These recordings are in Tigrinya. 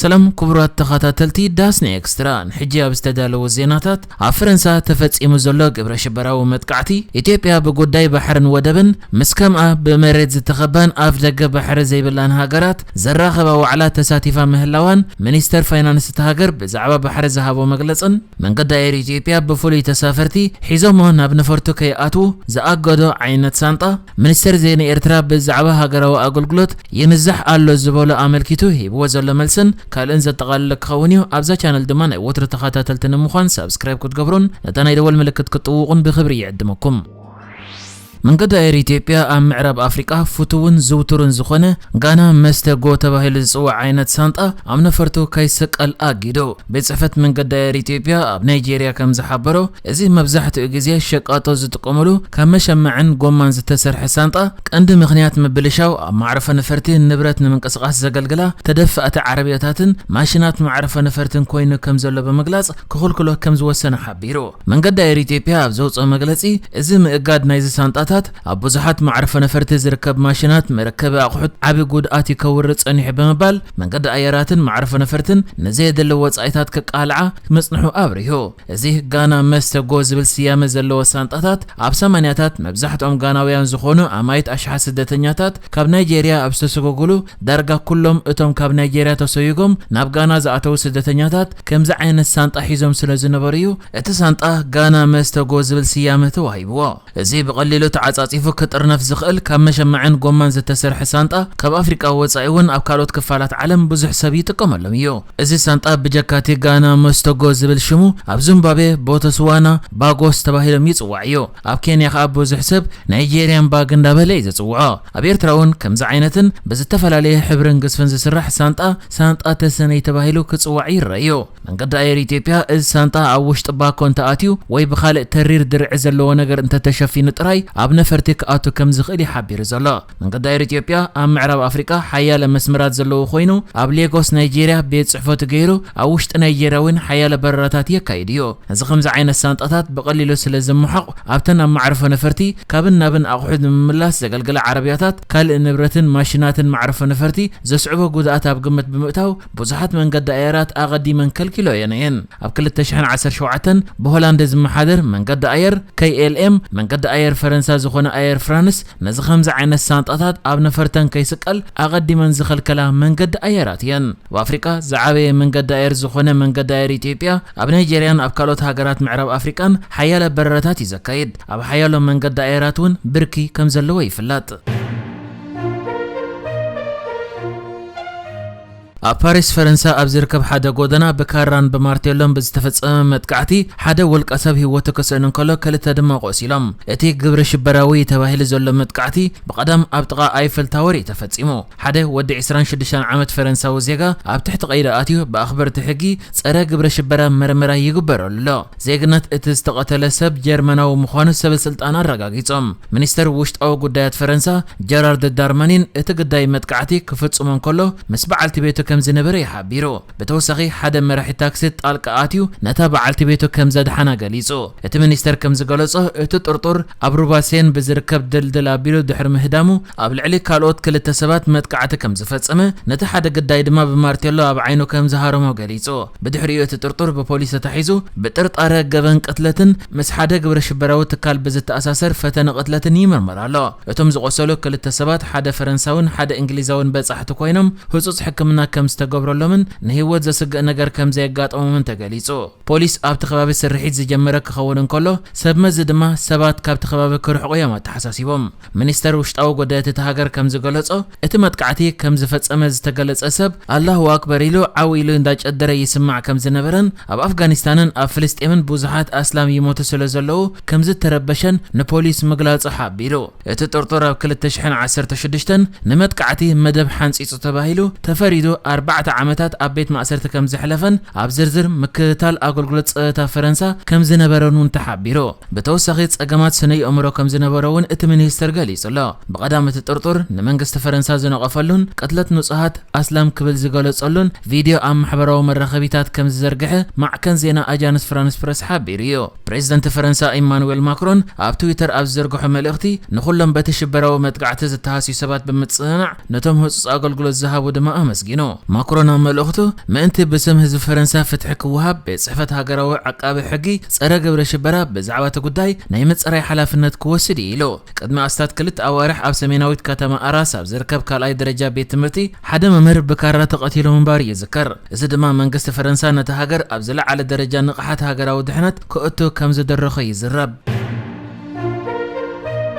ሰላም ክቡራት ተኸታተልቲ ዳስኒ ኤክስትራ፣ ንሕጂ ኣብ ዝተዳለዉ ዜናታት፣ ኣብ ፈረንሳ ተፈጺሙ ዘሎ ግብረ ሽበራዊ መጥቃዕቲ፣ ኢትዮጵያ ብጉዳይ ባሕርን ወደብን ምስ ከምኣ ብመሬት ዝተኸባን ኣፍ ደገ ባሕሪ ዘይብላን ሃገራት ዘራኸባ ዋዕላ ተሳቲፋ ምህላዋን፣ ሚኒስተር ፋይናንስ እታ ሃገር ብዛዕባ ባሕሪ ዝሃቦ መግለጽን፣ መንገዲ ኣየር ኢትዮጵያ ብፍሉይ ተሳፈርቲ ሒዞሞ ናብ ነፈርቱ ከይኣትዉ ዝኣገዶ ዓይነት ሳንጣ፣ ሚኒስተር ዜና ኤርትራ ብዛዕባ ሃገራዊ ኣገልግሎት ይንዛሕ ኣሎ ዝበሎ ኣመልኪቱ ሂብዎ ዘሎ መልስን ካልእን ዘጠቓለለ ክኸውን እዩ። ኣብዛ ቻነል ድማ ናይ ወትሩ ተኸታተልቲ ንምዃን ሳብስክራይብ ክትገብሩን ነታ ናይ ደወል ምልክት ክትጥውቑን ብኽብሪ ይዕድመኩም። መንገዲ ኣየር ኢትዮጵያ ኣብ ምዕራብ ኣፍሪቃ ፍቱውን ዝውቱርን ዝኾነ ጋና መስተ ጎ ተባሂሉ ዝጽዋዕ ዓይነት ሳንጣ ኣብ ነፈርቱ ከይስቀል ኣጊዱ። ቤት ጽሕፈት መንገዲ ኣየር ኢትዮጵያ ኣብ ናይጄርያ ከም ዝሓበሮ፣ እዚ መብዛሕትኡ ግዜ ሸቃጦ ዝጥቀሙሉ ካብ መሸማዕን ጎማን ዝተሰርሐ ሳንጣ፣ ቀንዲ ምኽንያት ምብልሻው ኣብ ማዕረፎ ነፈርቲ ንብረት ንምንቅስቓስ ዘገልግላ ተደፋእቲ ዓረብያታትን ማሽናት ማዕረፎ ነፈርትን ኮይኑ ከም ዘሎ ብምግላጽ፣ ክኽልክሎ ከም ዝወሰነ ሓቢሩ። መንገዲ ኣየር ኢትዮጵያ ኣብ ዘውጽኦ መግለጺ፣ እዚ ምእጋድ ናይዚ ሳንጣታት ኣብ ብዙሓት ማዕረፎ ነፈርቲ ዝርከብ ማሽናት መረከቢ ኣቑሑት ዓቢ ጉድኣት ይከውርድ ጸኒሑ ብምባል፣ መንገዲ ኣየራትን ማዕረፎ ነፈርትን ንዘየድሊ ወጻኢታት ከቃልዓ ምጽንሑ ኣብሪሁ። እዚ ጋና መስተ ጎ ዝብል ስያመ ዘለዎ ሳንጣታት፣ ኣብ ሰማንያታት መብዛሕትኦም ጋናውያን ዝኾኑ ኣማኢት ኣሽሓት ስደተኛታት ካብ ናይጄርያ ኣብ ዝተሰጎጉሉ፣ ዳርጋ ኩሎም እቶም ካብ ናይጄርያ ተሰጉጎም ናብ ጋና ዝኣተዉ ስደተኛታት ከምዚ ዓይነት ሳንጣ ሒዞም ስለ ዝነበሩ እዩ እቲ ሳንጣ ጋና መስተ ጎ ዝብል ስያመ ተዋሂብዎ። እዚ ብቐሊሉ ተዓጻጺፉ ክጥርነፍ ዝኽእል ካብ መሸማዕን ጎማን ዝተሰርሐ ሳንጣ፣ ካብ ኣፍሪቃ ወጻኢ እውን ኣብ ካልኦት ክፋላት ዓለም ብዙሕ ሰብ ይጥቀመሎም እዩ። እዚ ሳንጣ ብጀካቲ ጋና መስተ ጎ ዝብል ሽሙ ኣብ ዚምባብዌ፣ ቦተስዋና፣ ባጎስ ተባሂሎም ይጽዋዕ እዩ። ኣብ ኬንያ ከኣ ብዙሕ ሰብ ናይጄርያን ባግ እንዳበለ እዩ ዝጽውዖ። ኣብ ኤርትራ እውን ከምዚ ዓይነትን ብዝተፈላለየ ሕብርን ግዝፍን ዝስራሕ ሳንጣ፣ ሳንጣ ተሰነይ ተባሂሉ ክጽዋዕ ይረአ እዩ። መንገዲ ኣየር ኢትዮጵያ፣ እዚ ሳንጣ ኣብ ውሽጢ ባኮ እንተኣትዩ ወይ ብኻልእ ተሪር ድርዒ ዘለዎ ነገር እንተተሸፊኑ ጥራይ ኣብ ነፈርቲ ክኣቱ ከም ዝኽእል እዩ ሓቢሩ ዘሎ። መንገዲ ኣየር ኢትዮጵያ ኣብ ምዕራብ ኣፍሪቃ ሓያለ መስመራት ዘለዎ ኮይኑ፣ ኣብ ሌጎስ ናይጄርያ ቤት ጽሕፈቱ ገይሩ፣ ኣብ ውሽጢ ናይጄርያ እውን ሓያለ በረራታት የካይድ እዩ። እዚ ከምዚ ዓይነት ሳንጣታት ብቐሊሉ ስለ ዝመሓቑ፣ ኣብተን ኣብ ማዕረፎ ነፈርቲ ካብን ናብን ኣቑሑት ንምምላስ ዘገልግላ ዓረብያታት፣ ካልእ ንብረትን ማሽናትን ማዕረፎ ነፈርቲ ዘስዕቦ ጉድኣት ኣብ ግምት ብምእታው፣ ብዙሓት መንገዲ ኣየራት ኣቐዲመን ከልኪሎየን እየን። ኣብ ክልተ ሽሕን ዓሰርተ ሸውዓተን ብሆላንድ ዝመሓደር መንገዲ ኣየር፣ ከይ ኤል ኤም፣ መንገዲ ኣየር ፈረንሳ ዝኾነ ኣየር ፍራንስ፣ ነዚ ከምዚ ዓይነት ሳንጣታት ኣብ ነፈርተን ከይስቀል ኣቐዲመን ዝኸልከላ መንገዲ ኣየራት እየን። ኣብ ኣፍሪቃ ዝዓበየ መንገዲ ኣየር ዝኾነ መንገዲ ኣየር ኢትዮጵያ፣ ኣብ ናይጄርያን ኣብ ካልኦት ሃገራት ምዕራብ ኣፍሪቃን ሓያለ በረራታት እዩ ዘካይድ። ኣብ ሓያሎ መንገዲ ኣየራት እውን ብርኪ ከም ዘለዎ ይፍለጥ። ኣብ ፓሪስ ፈረንሳ ኣብ ዝርከብ ሓደ ጎደና ብካራን ብማርቴሎን ብዝተፈጸመ መጥቃዕቲ ሓደ ውልቀ ሰብ ህይወቱ ክስእን እንከሎ፣ ክልተ ድማ ቆሲሎም። እቲ ግብረ ሽበራዊ ተባሂሉ ዘሎ መጥቃዕቲ ብቐዳም ኣብ ጥቓ ኣይፈል ታወር እዩ ተፈጺሙ። ሓደ ወዲ ዕስራን ሽዱሽተን ዓመት ፈረንሳዊ ዜጋ ኣብ ትሕቲ ቀይዲ ኣትዩ ብኣኽበርቲ ሕጊ ጸረ ግብረ ሽበራ መርመራ ይግበረሉ ኣሎ። ዜግነት እቲ ዝተቐተለ ሰብ ጀርመናዊ ምዃኑ ሰበ ስልጣን ኣረጋጊጾም። ሚኒስተር ውሽጣዊ ጉዳያት ፈረንሳ ጀራርድ ዳርማኒን እቲ ግዳይ መጥቃዕቲ ክፍጽሞ እንከሎ ምስ በዓልቲ ቤቱ ከም ዝነበረ እዩ ሓቢሩ። ብተወሳኺ ሓደ መራሒ ታክሲ ጣልቃ ኣትዩ ነታ በዓልቲ ቤቱ ከም ዘድሓና ገሊጹ። እቲ ሚኒስተር ከም ዝገለጾ እቲ ጥርጡር ኣብ ሩባ ሴን ብዝርከብ ድልድል ኣቢሉ ድሕሪ ምህዳሙ ኣብ ልዕሊ ካልኦት ክልተ ሰባት መጥቃዕቲ ከም ዝፈጸመ፣ ነቲ ሓደ ግዳይ ድማ ብማርቴሎ ኣብ ዓይኑ ከም ዝሃረሞ ገሊጹ። ብድሕሪኡ እቲ ጥርጡር ብፖሊስ ተታሒዙ ብጥርጣረ ገበን ቅትለትን ምስ ሓደ ግብረ ሽበራዊ ትካል ብዝተኣሳሰር ፈተነ ቅትለትን ይምርመር ኣሎ። እቶም ዝቖሰሉ ክልተ ሰባት ሓደ ፈረንሳውን ሓደ እንግሊዛውን በጻሕቲ ኮይኖም ህጹጽ ሕክምና ከም ዝተገብረሎምን ንህይወት ዘስግእ ነገር ከም ዘየጋጠሞምን ተገሊጹ። ፖሊስ ኣብቲ ከባቢ ስርሒት ዝጀመረ ክኸውን እንከሎ፣ ሰብ መዚ ድማ ሰባት ካብቲ ከባቢ ክርሕቑ እዮም ኣተሓሳሲቦም። ሚኒስተር ውሽጣዊ ጉዳያት እታ ሃገር ከም ዝገለጾ፣ እቲ መጥቃዕቲ ከም ዝፈጸመ ዝተገለጸ ሰብ ኣላሁ ኣክበር ኢሉ ዓው ኢሉ እንዳጨደረ ይስማዕ ከም ዝነበረን ኣብ ኣፍጋኒስታንን ኣብ ፍልስጤምን ብዙሓት ኣስላም ይሞቱ ስለ ዘለዉ ከም ዝተረበሸን ንፖሊስ ምግላጹ ሓቢሩ። እቲ ጥርጡር ኣብ ክልተ ሽሕን ዓሰርተ ሽዱሽተን ንመጥቃዕቲ መደብ ሓንጺጹ ተባሂሉ ተፈሪዱ ኣርባዕተ ዓመታት ኣብ ቤት ማእሰርቲ ከም ዘሕለፈን ኣብ ዝርዝር ምክትታል ኣገልግሎት ጸጥታ ፈረንሳ ከም ዝነበረን እውን ተሓቢሩ። ብተወሳኺ ጸገማት ስነ ኣእምሮ ከም ዝነበሮ እውን እቲ ሚኒስተር ገሊጹ ኣሎ። ብቐዳም እቲ ጥርጡር ንመንግስቲ ፈረንሳ ዝነቐፈሉን ቅትለት ንጹሃት ኣስላም ክብል ዝገለጸሉን ቪድዮ ኣብ ማሕበራዊ መራኸቢታት ከም ዝዘርግሐ ማዕከን ዜና ኣጃንስ ፍራንስ ፕረስ ሓቢሩ እዩ። ፕሬዚደንት ፈረንሳ ኢማኑዌል ማክሮን ኣብ ትዊተር ኣብ ዝዘርግሖ መልእኽቲ፣ ንኹሎም በቲ ሽበራዊ መጥቃዕቲ ዝተሃስዩ ሰባት ብምጽንናዕ፣ ነቶም ህጹጽ ኣገልግሎት ዝሃቡ ድማ ኣመስጊኑ። ማክሮን ኣብ መልእኽቱ፣ ምእንቲ ብስም ህዝቢ ፈረንሳ ፍትሒ ክወሃብ፣ ቤት ጽሕፈት ሃገራዊ ዓቃቢ ሕጊ ጸረ ግብረ ሽበራ ብዛዕባ እቲ ጉዳይ ናይ ምጽራይ ሓላፍነት ክወስድ እዩ ኢሉ። ቅድሚ ኣስታት ክልተ ኣዋርሕ ኣብ ሰሜናዊት ከተማ ኣራስ ኣብ ዝርከብ ካልኣይ ደረጃ ቤት ትምህርቲ ሓደ መምህር ብካራ ተቐቲሉ ምንባሩ ይዝከር። እዚ ድማ መንግስቲ ፈረንሳ ነታ ሃገር ኣብ ዝለዓለ ደረጃ ንቕሓት ሃገራዊ ድሕነት ክእቱ ከም ዝደረኾ ይዝረብ።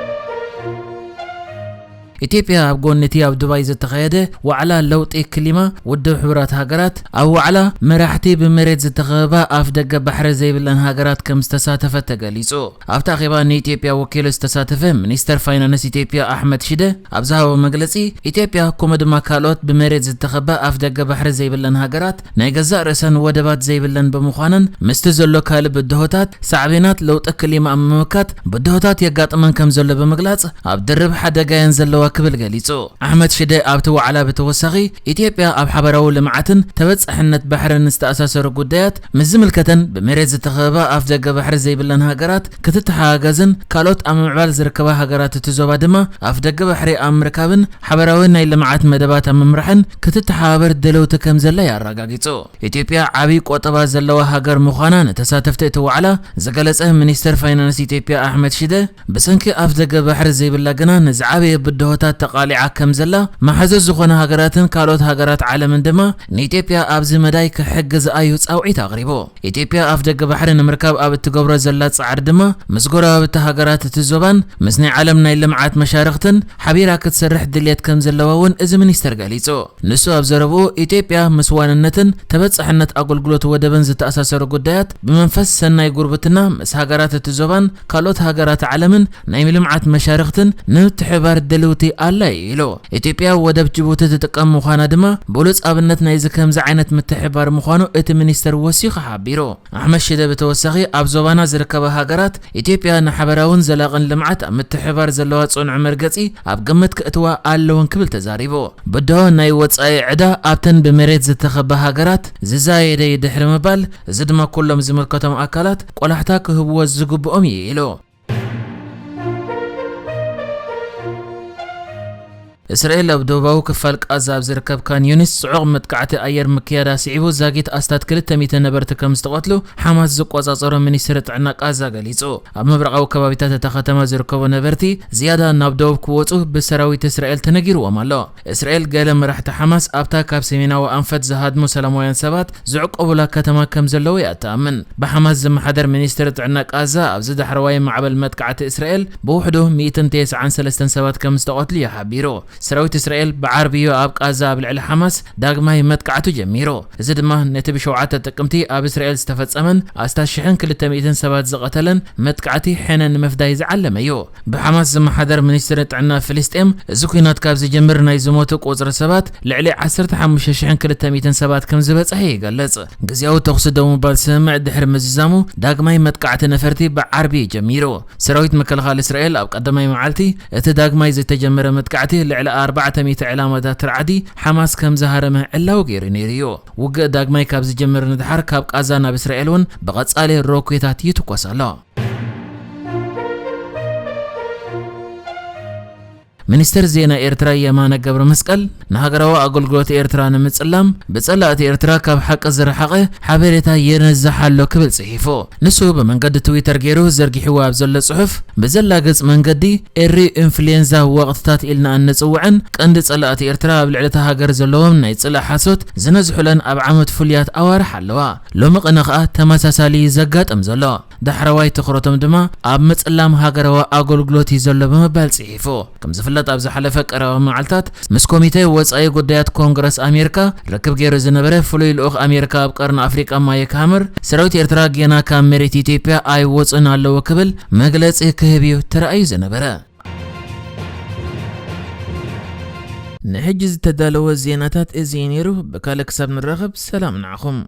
ኢትዮጵያ ኣብ ጎኒ እቲ ኣብ ዱባይ ዝተኻየደ ዋዕላ ለውጢ ክሊማ ውድብ ሕቡራት ሃገራት፣ ኣብ ዋዕላ መራሕቲ ብመሬት ዝተኸበባ ኣፍ ደገ ባሕሪ ዘይብለን ሃገራት ከም ዝተሳተፈት ተገሊጹ። ኣብቲ ኣኼባ ንኢትዮጵያ ወኪሉ ዝተሳተፈ ሚኒስተር ፋይናንስ ኢትዮጵያ ኣሕመድ ሽደ ኣብ ዝሃቦ መግለጺ፣ ኢትዮጵያ ከምኡ ድማ ካልኦት ብመሬት ዝተኸባ ኣፍ ደገ ባሕሪ ዘይብለን ሃገራት ናይ ገዛእ ርእሰን ወደባት ዘይብለን ብምዃነን፣ ምስቲ ዘሎ ካልእ ብድሆታት ሳዕቤናት ለውጢ ክሊማ ኣብ ምምካት ብድሆታት የጋጥመን ከም ዘሎ ብምግላጽ፣ ኣብ ድርብ ሓደጋ እየን ዘለዋ ክብል ገሊጹ። ኣሕመድ ሽደ ኣብቲ ዋዕላ ብተወሳኺ፣ ኢትዮጵያ ኣብ ሓበራዊ ልምዓትን ተበጻሕነት ባሕርን ዝተኣሳሰሩ ጉዳያት ምስ ዝምልከተን ብመሬት ዝተኸበባ ኣፍ ደገ ባሕሪ ዘይብለን ሃገራት ክትተሓጋገዝን ካልኦት ኣብ ምምዕባል ዝርከባ ሃገራት እቲ ዞባ ድማ ኣፍ ደገ ባሕሪ ኣብ ምርካብን ሓበራዊ ናይ ልምዓት መደባት ኣብ ምምራሕን ክትተሓባበር ድልውቲ ከም ዘላ እዩ ኣረጋጊጹ። ኢትዮጵያ ዓቢ ቆጠባ ዘለዋ ሃገር ምዃና ንተሳተፍቲ እቲ ዋዕላ ዝገለጸ ሚኒስተር ፋይናንስ ኢትዮጵያ ኣሕመድ ሽደ፣ ብሰንኪ ኣፍ ደገ ባሕሪ ዘይብላ ግና ንዝዓበየ ብድሆታት ተቓሊዓ ከም ዘላ፣ መሓዙት ዝኾነ ሃገራትን ካልኦት ሃገራት ዓለምን ድማ ንኢትዮጵያ ኣብዚ መዳይ ክሕግዝኣ እዩ ጻውዒት ኣቕሪቡ። ኢትዮጵያ ኣፍ ደገ ባሕሪ ንምርካብ ኣብ እትገብሮ ዘላ ጻዕሪ ድማ ምስ ጎረባብቲ ሃገራት እቲ ዞባን ምስ ናይ ዓለም ናይ ልምዓት መሻርኽትን ሓቢራ ክትሰርሕ ድልየት ከም ዘለዋ እውን እዚ ሚኒስተር ገሊጹ። ንሱ ኣብ ዘረብኡ፣ ኢትዮጵያ ምስ ዋንነትን ተበጻሕነት ኣገልግሎት ወደብን ዝተኣሳሰሩ ጉዳያት ብመንፈስ ሰናይ ጉርብትና ምስ ሃገራት እቲ ዞባን ካልኦት ሃገራት ዓለምን ናይ ልምዓት መሻርኽትን ንምትሕብባር ድልውቲ ኣላ እዩ ኢሉ። ኢትዮጵያ ወደብ ጅቡቲ ትጥቀም ምዃና ድማ ብሉጽ ኣብነት ናይዚ ከምዚ ዓይነት ምትሕብባር ምዃኑ እቲ ሚኒስተር ወሲኹ ሓቢሩ። ኣሕመድ ሽደ ብተወሳኺ፣ ኣብ ዞባና ዝርከባ ሃገራት ኢትዮጵያ ንሓበራውን ዘላቕን ልምዓት ኣብ ምትሕብባር ዘለዋ ጽኑዕ መርገጺ ኣብ ግምት ክእትዋ ኣለወን ክብል ተዛሪቡ። ብድሆ ናይ ወጻኢ ዕዳ ኣብተን ብመሬት ዝተኸባ ሃገራት ዝዛየደ እዩ ድሕሪ ምባል፣ እዚ ድማ ኩሎም ዝምልከቶም ኣካላት ቆላሕታ ክህብዎ ዝግብኦም እዩ ኢሉ። እስራኤል ኣብ ደቡባዊ ክፋል ቃዛ ኣብ ዝርከብ ካን ዩኒስ ጽዑቕ መጥቃዕቲ ኣየር ምክያዳ ስዒቡ ዛጊት ኣስታት ክልተ ሚእቲ ነበርቲ ከም ዝተቐትሉ ሓማስ ዝቆጻጸሮ ሚኒስትሪ ጥዕና ቃዛ ገሊጹ። ኣብ ምብራቓዊ ከባቢታት እታ ከተማ ዝርከቡ ነበርቲ ዝያዳ ናብ ደቡብ ክወጹ ብሰራዊት እስራኤል ተነጊርዎም ኣሎ። እስራኤል ገለ መራሕቲ ሓማስ ኣብታ ካብ ሰሜናዊ ኣንፈት ዝሃድሙ ሰላማውያን ሰባት ዝዕቆቡላ ከተማ ከም ዘለዉ እያ እትኣምን። ብሓማስ ዝመሓደር ሚኒስትሪ ጥዕና ቃዛ ኣብዚ ዳሕረዋይ ማዕበል መጥቃዕቲ እስራኤል ብውሕዱ ሚእትን ተስዓን ሰለስተን ሰባት ከም ዝተቐትሉ እዩ ሓቢሩ። ሰራዊት እስራኤል ብዓርቢ እዩ ኣብ ቃዛ ኣብ ልዕሊ ሓማስ ዳግማይ መጥቃዕቱ ጀሚሩ። እዚ ድማ ነቲ ብሸውዓተ ጥቅምቲ ኣብ እስራኤል ዝተፈጸመን ኣስታት ሽሕን ክልተ ሚእትን ሰባት ዝቐተለን መጥቃዕቲ ሕነ ንምፍዳይ ዝዓለመ እዩ። ብሓማስ ዝመሓደር ሚኒስትሪ ጥዕና ፍልስጤም፣ እዚ ኲናት ካብ ዝጅምር ናይ ዝሞቱ ቁጽሪ ሰባት ልዕሊ ዓሰርተ ሓሙሽተ ሽሕን ክልተ ሚእትን ሰባት ከም ዝበጽሐ ይገልጽ። ግዝያዊ ተኹሲ ደው ምባል ስምምዕ ድሕሪ ምዝዛሙ፣ ዳግማይ መጥቃዕቲ ነፈርቲ ብዓርቢ ጀሚሩ። ሰራዊት ምክልኻል እስራኤል ኣብ ቀዳማይ መዓልቲ እቲ ዳግማይ ዝተጀመረ መጥቃዕቲ ልዕሊ ኣርባዕተ ሚእቲ ዕላማታት ራዕዲ ሓማስ ከም ዝሃረመ ዕላዊ ገይሩ ነይሩ እዩ። ውግእ ዳግማይ ካብ ዝጀምር ንድሓር ካብ ቃዛ ናብ እስራኤል እውን ብቐጻሊ ሮኬታት ይትኮስ ኣሎ። ሚኒስትር ዜና ኤርትራ የማነ ገብረ መስቀል፣ ንሃገራዊ ኣገልግሎት ኤርትራ ንምጽላም ብጸላእቲ ኤርትራ ካብ ሓቂ ዝረሓቐ ሓበሬታ ይነዝሕ ኣሎ ክብል ጽሒፉ። ንሱ ብመንገዲ ትዊተር ገይሩ ዘርጊሕዎ ኣብ ዘሎ ጽሑፍ፣ ብዘላግጽ መንገዲ ኤሪ ኢንፍሉዌንዛ ወቕትታት ኢልና እንጽውዐን ቀንዲ ጸላእቲ ኤርትራ ኣብ ልዕሊ እታ ሃገር ዘለዎም ናይ ጽላእ ሓሶት ዝነዝሑለን ኣብ ዓመት ፍሉያት ኣዋርሕ ኣለዋ። ሎሚ ቅነ ከኣ ተመሳሳሊ እዩ ዘጋጥም ዘሎ። ዳሕረዋይ ትኹረቶም ድማ ኣብ ምጽላም ሃገራዊ ኣገልግሎት እዩ ዘሎ ብምባል ጽሒፉ። ከም ዝፍለጥ፣ ኣብ ዝሓለፈ ቀረባ መዓልታት ምስ ኮሚተ ወጻኢ ጉዳያት ኮንግረስ ኣሜሪካ ርክብ ገይሩ ዝነበረ ፍሉይ ልኡኽ ኣሜሪካ ኣብ ቀርኒ ኣፍሪቃ ማይክ ሃመር፣ ሰራዊት ኤርትራ ጌና ካብ መሬት ኢትዮጵያ ኣይወጹን ኣለዉ ክብል መግለጺ ክህብ እዩ ተራእዩ ዝነበረ። ንሕጂ ዝተዳለወ ዜናታት እዚ እዩ ነይሩ። ብካልእ ክሳብ ንራኸብ፣ ሰላም ንዓኹም።